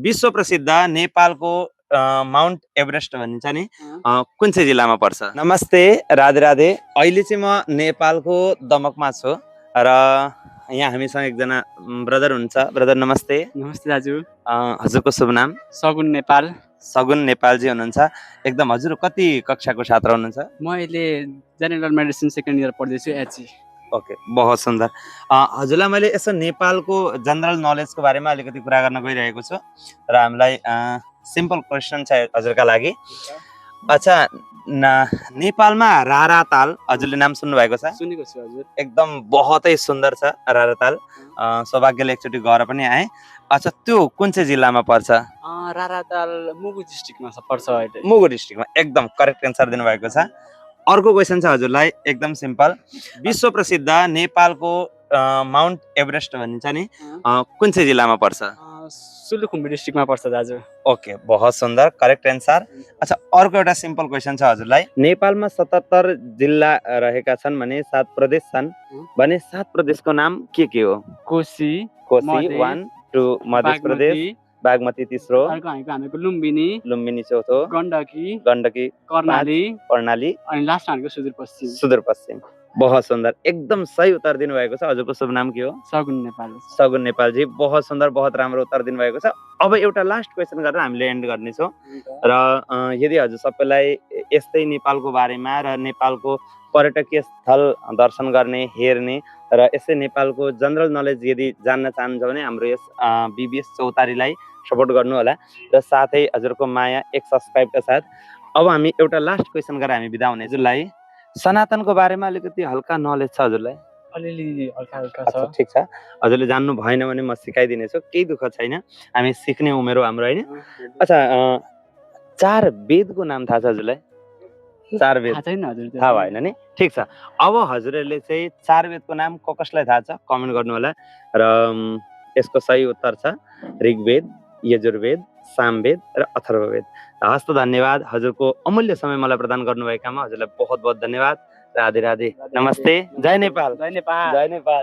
विश्व प्रसिद्ध नेपालको माउन्ट एभरेस्ट भनिन्छ नि कुन चाहिँ जिल्लामा पर्छ? नमस्ते, राधे राधे। अहिले चाहिँ म नेपालको दमकमा छु र यहाँ हामीसँग एकजना ब्रदर हुनुहुन्छ। ब्रदर नमस्ते। नमस्ते दाजु। हजुरको शुभ नाम? सगुन नेपाल। सगुन नेपालजी हुनुहुन्छ। एकदम हजुर कति कक्षाको छात्र हुनुहुन्छ? म अहिले जेनरल मेडिसिन सेकेन्ड इयर पढ्दैछु एचई। ओके, बहुत सुन्दर। हजुरलाई मैले यसो नेपालको जनरल नलेजको बारेमा अलिकति कुरा गर्न गइरहेको छु र हामीलाई सिम्पल क्वेसन छ हजुरका लागि। अच्छा, नेपालमा रारा ताल हजुरले नाम सुन्नु भएको छ? सुनेको छु हजुर। एकदम बहुतै सुन्दर छ रारा ताल। सौभाग्यले एकचोटि गएर पनि आएँ। अच्छा, त्यो कुन चाहिँ जिल्लामा पर्छ? राराताल मुगु डिस्ट्रिक्टमा पर्छ अहिले। मुगु डिस्ट्रिक्टमा, एकदम करेक्ट एन्सर दिनुभएको छ। अर्को क्वेसन छ हजुरलाई, एकदम सिम्पल। विश्व प्रसिद्ध नेपालको माउन्ट एभरेस्ट भनिन्छ नि कुन चाहिँ जिल्लामा पर्छ? सुलुखुम्बु डिस्ट्रिक्टमा पर्छ दाजु। ओके, बहुत सुन्दर, करेक्ट एन्सर। अच्छा, अर्को एउटा सिम्पल क्वेसन छ हजुरलाई। नेपालमा 77 जिल्ला रहेका छन् भने 7 प्रदेश छन् भने 7 प्रदेशको नाम के हो? कोशी, 1 2 मध्य प्रदेश, बागमती तीसरो, हामीको लुम्बिनी चौथो, गण्डकी, कर्णाली अनि लास्ट हामीको सुदूरपश्चिम। सुदूरपश्चिम। बहुत सुन्दर, एकदम सही उत्तर दिनुभएको छ। हजुरको शुभ नाम के हो? सगुन नेपाल। सगुन नेपालजी, बहुत सुन्दर, बहुत राम्रो उत्तर दिनुभएको छ। अब एउटा लास्ट क्वेसन गरेर हामीले एन्ड गर्नेछौँ र यदि हजुर सबैलाई यस्तै नेपालको बारेमा र नेपालको पर्यटकीय स्थल दर्शन गर्ने, हेर्ने र यसै नेपालको जनरल नलेज यदि जान्न चाहनुहुन्छ भने हाम्रो यस बीबीएस चौतारीलाई सपोर्ट गर्नु होला र साथै हजुरको माया एक सब्सक्राइबका साथ। अब हामी एउटा लास्ट क्वेसन गरेर हामी बिदा हुने। हजुरलाई सनातनको बारेमा अलिकति हल्का नलेज छ हजुरलाई? अलिअलि हल्का छ। ठिक छ, हजुरले जान्नु भएन भने म सिकाइदिनेछु, केही दुःख छैन, हामी सिक्ने उमेर हो हाम्रो, होइन? अच्छा, 4 वेदको नाम थाहा छ हजुरलाई? 4 वेद थाहा भएन नि? ठिक छ, अब हजुरहरूले चाहिँ 4 वेदको नाम कसलाई थाहा छ कमेन्ट गर्नु होला र यसको सही उत्तर छ ऋग्वेद, यजुर्वेद, सामवेद र अथर्ववेद। हस्त धन्यवाद, हजुरको अमूल्य समय मलाई प्रदान गर्नुभएकामा हजुरलाई बहुत बहुत धन्यवाद। राधे राधे, नमस्ते, जय नेपाल। जय नेपाल। जय नेपाल।